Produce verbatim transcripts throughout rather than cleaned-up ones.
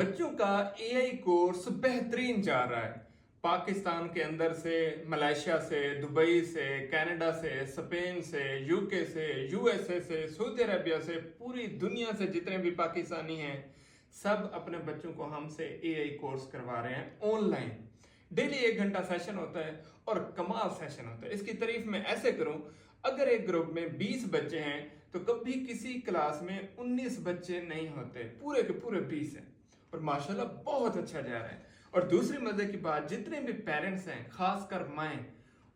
بچوں کا اے آئی کورس بہترین جا رہا ہے۔ پاکستان کے اندر سے، ملائیشیا سے، دبئی سے، کینیڈا سے، اسپین سے، یو کے سے، یو ایس اے سے، سعودی عربیہ سے، پوری دنیا سے جتنے بھی پاکستانی ہیں، سب اپنے بچوں کو ہم سے اے آئی کورس کروا رہے ہیں آن لائن۔ ڈیلی ایک گھنٹہ سیشن ہوتا ہے اور کمال سیشن ہوتا ہے۔ اس کی تعریف میں ایسے کروں، اگر ایک گروپ میں بیس بچے ہیں تو کبھی کسی کلاس میں انیس بچے نہیں ہوتے، پورے کے پورے بیس ہیں۔ اور ماشاءاللہ بہت اچھا جا رہا ہے۔ اور دوسری مزے کی بات، جتنے بھی پیرنٹس ہیں، خاص کر مائیں،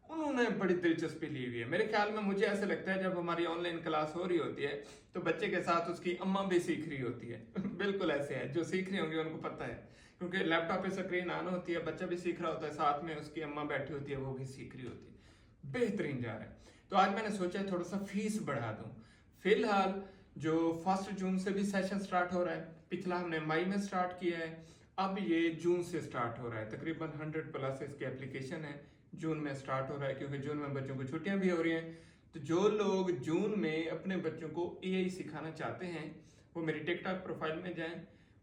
انہوں نے بڑی دلچسپی لی ہوئی ہے۔ میرے خیال میں، مجھے ایسے لگتا ہے، جب ہماری آن لائن کلاس ہو رہی ہوتی ہے تو بچے کے ساتھ اس کی اماں بھی سیکھ رہی ہوتی ہے۔ بالکل ایسے ہے، جو سیکھ رہی ہوں گی ان کو پتہ ہے، کیونکہ لیپ ٹاپ پہ اسکرین آن ہوتی ہے، بچہ بھی سیکھ رہا ہوتا ہے، ساتھ میں اس کی اماں بیٹھی ہوتی ہے، وہ بھی سیکھ رہی ہوتی ہے۔ بہترین جا رہا ہے۔ تو آج میں نے سوچا ہے تھوڑا سا فیس بڑھا دوں۔ فی الحال جو فرسٹ جون سے بھی سیشن سٹارٹ ہو رہا ہے، پچھلا ہم نے مئی میں سٹارٹ کیا ہے، اب یہ جون سے سٹارٹ ہو رہا ہے۔ تقریباً ہنڈریڈ پلس اس کی اپلیکیشن ہے، جون میں سٹارٹ ہو رہا ہے، کیونکہ جون میں بچوں کو چھٹیاں بھی ہو رہی ہیں۔ تو جو لوگ جون میں اپنے بچوں کو اے آئی سکھانا چاہتے ہیں، وہ میری ٹک ٹاک پروفائل میں جائیں،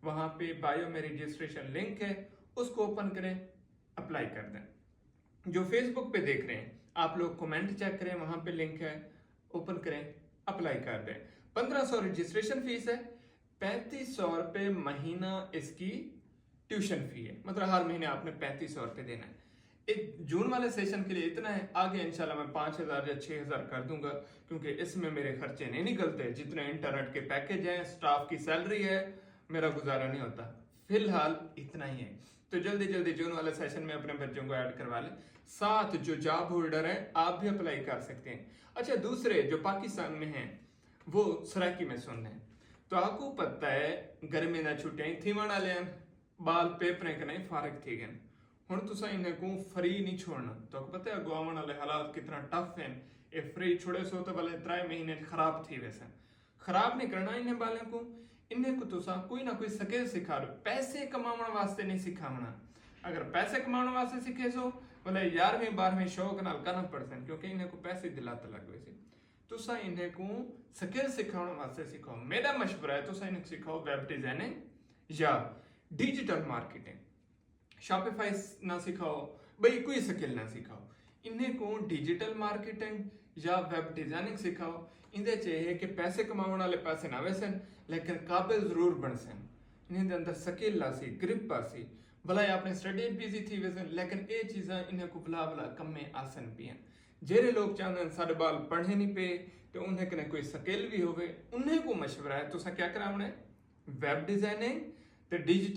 وہاں پہ بایو میں رجسٹریشن لنک ہے، اس کو اوپن کریں، اپلائی کر دیں۔ جو فیس بک پہ دیکھ رہے ہیں آپ لوگ، کمنٹ چیک کریں، وہاں پہ لنک ہے، اوپن کریں، اپلائی کر دیں۔ پندرہ سو رجسٹریشن فیس ہے، پینتیس سو روپے مہینہ اس کی ٹیوشن فی ہے، مطلب ہر مہینے آپ نے پینتیس سو روپے دینا ہے۔ ایک جون والے سیشن کے لیے اتنا ہے، آگے انشاءاللہ میں پانچ ہزار یا چھ ہزار کر دوں گا، کیونکہ اس میں میرے خرچے نہیں نکلتے، جتنے انٹرنیٹ کے پیکج ہیں، سٹاف کی سیلری ہے، میرا گزارا نہیں ہوتا۔ فی الحال اتنا ہی ہے۔ تو جلدی جلدی جون والے سیشن میں اپنے بچوں کو ایڈ کروا لیں، ساتھ جو جاب ہولڈر ہیں آپ بھی اپلائی کر سکتے ہیں۔ اچھا، دوسرے جو پاکستان میں ہیں وہ سرائیکی میں سن رہے ہیں۔ تو آپ کو پتہ ہے گرمی نہ چھٹیاں تھیوݨ والے ہیں، ٻال پیپریں کنیں فارغ تھی ڳئن۔ ہݨ تساں انہیں کوں فری نہیں چھوڑنا۔ تو آپ کو پتہ ہے اڳوں آوݨ والے حالات کتنا ٹف ہیں۔ اے فری چھوڑے سو تو بلے ترائے مہینے خراب تھی ویسن۔ خراب نہیں کرنا انہیں ٻالیاں کوں، انہیں کوں تساں کوئی نہ کوئی سکل سکھا ݙیو۔ پیسے کماوݨ واسطے نہیں سکھاوݨا۔ اگر پیسے کماوݨ واسطے سکھے سو، بلے یارویں بارہویں شوق نال کنا پڑھسن، کیونکہ انہیں کوں پیسے دی لت لڳ ویسی۔ تساں انہیں کوں سکل سکھاوݨ واسطے سکھاؤ۔ میرا مشورہ ہے تساں انہیں کوں سکھاؤ ویب ڈیزائننگ یا ڈیجیٹل مارکیٹنگ۔ شاپیفائی نہ سکھاؤ، ٻئی کوئی سکل نہ سکھاؤ۔ انہیں کوں ڈیجیٹل مارکیٹنگ یا ویب ڈیزائننگ سکھاؤ۔ ایندے چ اے ہے کہ پیسے کماوݨ والے پاسے نہ ویسن، لیکن قابل ضرور بݨسن۔ انہیں دے اندر سکل آسی، گرپ آسی۔ بھلا اے اپݨے سٹڈی اچ بزی تھی ویسن، لیکن اے چیزاں انہیں کوں بھلا بھلا کمیں آسن پئین۔ جیڑھے لوک چاہندن ساݙے ٻال پڑھے نہیں پئے تے انہیں کنے کوئی سکل وی ہووے، انہیں کوں مشورہ ہے تساں کیا کراوݨے؟ ویب ڈیزائننگ تے ڈیجیٹل